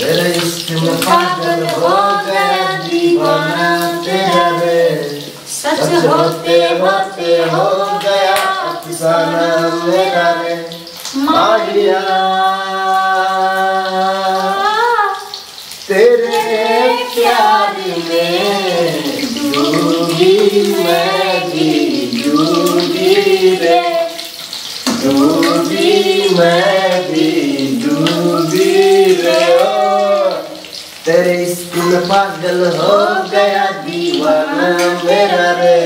तेरे इश्क में पागल हो गया दीवाना तेरा रे, सच होते होते हो गया अफसाना मेरा रे माहिया। तेरे प्यार में डूबी मैं भी डूबी रे, डूबी मैं भी डूबी रे। तेरे इश्क में पागल हो गया दीवाना मेरा रे,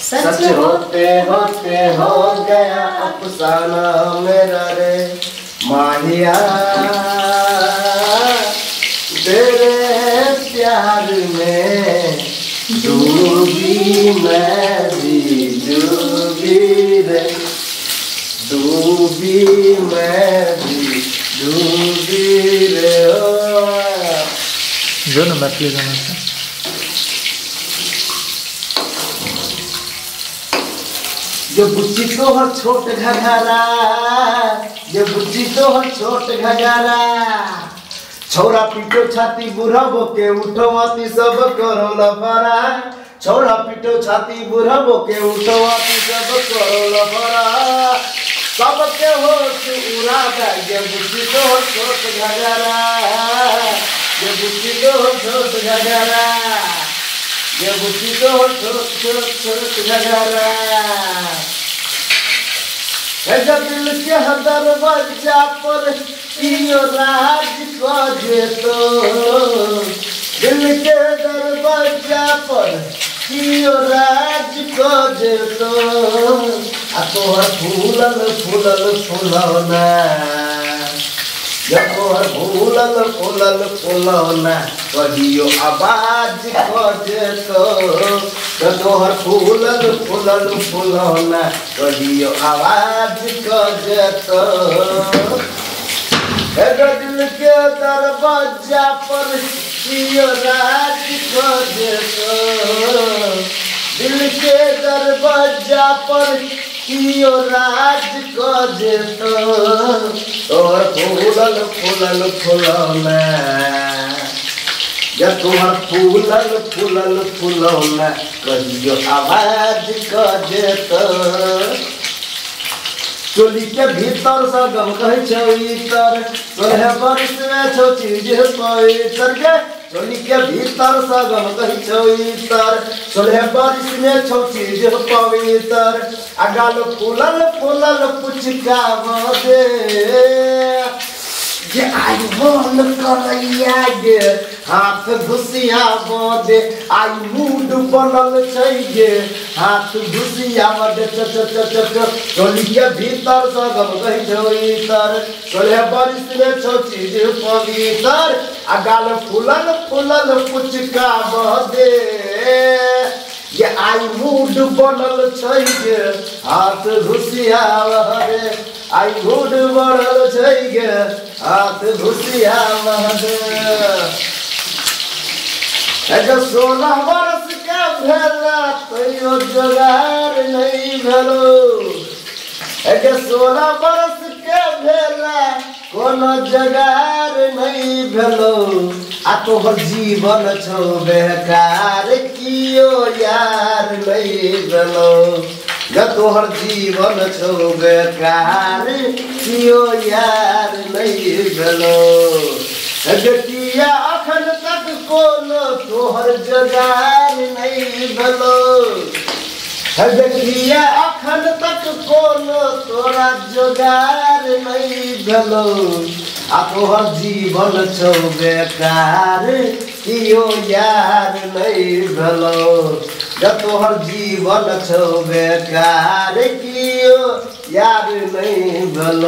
सच होते होते हो गया अफसाना मेरा रे माहिया। तेरे प्यार में डूबी मैं भी डूबी रे, डूबी मैं भी डूबी रे। जो ना मैथिली गाना से जो बुच्ची तोहर छोट घघरा, जो बुच्ची तोहर छोट घघरा, छौरा पीटो छाती बुढ़बो के उठो आती सब करो लफड़ा, छौरा पीटो छाती बुढ़बो के उठो आती सब करो लफड़ा, सबके होश उड़ा गे बुच्ची तोहर छोट घघरा, ये बुच्ची तोहर छोट घघरा, ये बुच्ची तोहर छोट छोट छोट घघरा। दिल के दरवाजा पर कियो राज जेतो, दिल के दरवाजा पर कियो राज जेतो, आ तोहर फूलल फूलल फुलौना, तोहर फूलल फूलल फुलौना कहियो आवाज जेतो, तोहर फूलल फूलल फुलौना कहियो आवाज जेतो। दिल के दरवाजा पर कियो राज जेतो, दिल के दरवाजा पर कियो राज जेतो, तोहर फूलल फूलल फुलौना, तोहर फूलल फूलल फुलौना कहियो आवाज जेतो। चोली के भीतर से गम कहै छौ इतर, 16 बरिस में छौ चीज पवित्र गे, चोली के भीतर से गम कहै छौ इतर, 16 बरिस में छौ चीज पवित्र, आ गाल फूलल फूलल पुचकाब दे, जे आई बोल करैया गे हाथ घुसियाब दे, आई मूड बनल छै गे हाथ घुसियाब दे। चोली के भीतर से गम कहै छौ इतर, 16 बरिस में छौ चीज पवित्र, आ गाल फूलल फूलल पुचकाब दे, ये आई मूड बनल छै गे हाथ घुसियाब दे, आई मूड बनल छै गे हाथ घुसियाब दे। 16 वर्ष के भेला तैयो जोगार नहीं भेलो, 16 वर्ष के भेला कोनो जोगार नहीं भेलो, आ तोहर जीवन छौ बेकार कियो यार नहीं भेलो, तोहर जीवन छौ बेकार कियो यार नहीं भेलो। किया अखन तक कोनो तोहर जोगार नहीं भेलो, किया अखन तक कोनो तोरा जोगार नहीं भेलो, आ तोहर जीवन छौ बेकार कियो यार नहीं भेलो, तोहर जीवन छौ बेकार कियो यार नहीं भेलो।